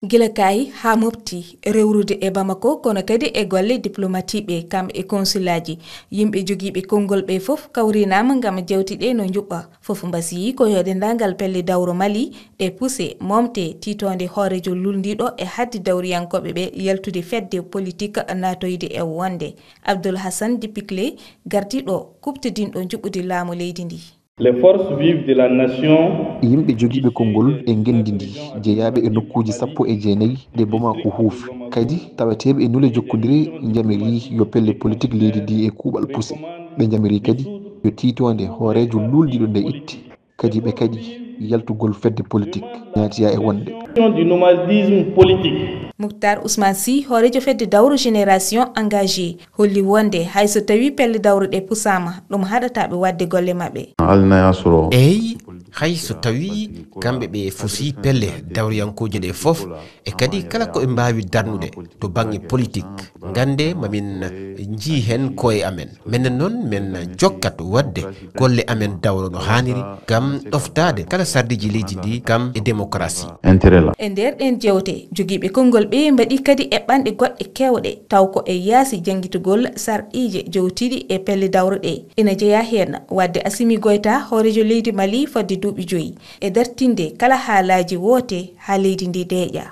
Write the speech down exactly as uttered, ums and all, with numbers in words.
Gila kaayi haa mofti, rewrude e Bamako, kono kadi e golle diplomatiiɓe, kam e konsulaaji. Yimɓe jogiiɓe konngol ɓe fof kawrinaama ngam jewte ɗe no njuɓɓa. Fof mbasiyii ko yo denndaangal pelle dawro Mali ɗe puse, momte, tiitoonde hooreejo lulndiiɗo e haddi dawriyankooɓe ɓe yaltude fedde politik naatoyde e wonde. Abdoul Hassan Dipikle, gardiiɗo kuuɓtidinɗo njuɓɓudi laamu leydi ndi. Les forces vives de la nation. Yimɓe jogiiɓe konngol e ngenndi ndi, jeyaaɓe e nokkuuji sappo e jeenayi ɗe Bamako huufi, kadi taweteeɓe e nule jokkondire, njamirii yo pelle politik leydi ndi e kuuɓal puse. Ɓe njamirii kadi yo tiitoonde hooreejo luulndiiɗo nde itte, kadi ɓe kaɗi yaltugol fedde politik, ñaatiya e wonde. Du nomadisme politique. Muktar Ousmane Sy, hooreejo fedde dawro Génération Engagée, holli wonde hay so tawii pelle dawro ɗe pusaama, ɗum haɗataa ɓe waɗde golle maɓɓe. Eey, hay so tawii kamɓe ɓe fusii pelle dawriyankooje ɗe fof, e kadi kala ko ɓe mbaawi darnude to bannge politik, ngannde ma min njii heen koye amen. Menen noon, men jokkat waɗde golle amen dawro no haaniri ngam ɗoftaade kala sarɗiiji leydi ndi kam e demokarasi. E nder ɗeen jewte, jogiiɓe konngol ɓe mbaɗii kadi eɓɓanɗe goɗɗe keewɗe, taw ko e yaasi janngitugol sarɗiije jowtiiɗi e pelle dawro ɗe. Ina jeyaa heen waɗde Assimi Goïta hooreejo leydi Mali fodde duuɓi joyi, e dartinde kala haalaaji woote haa leydi ndi deeƴa.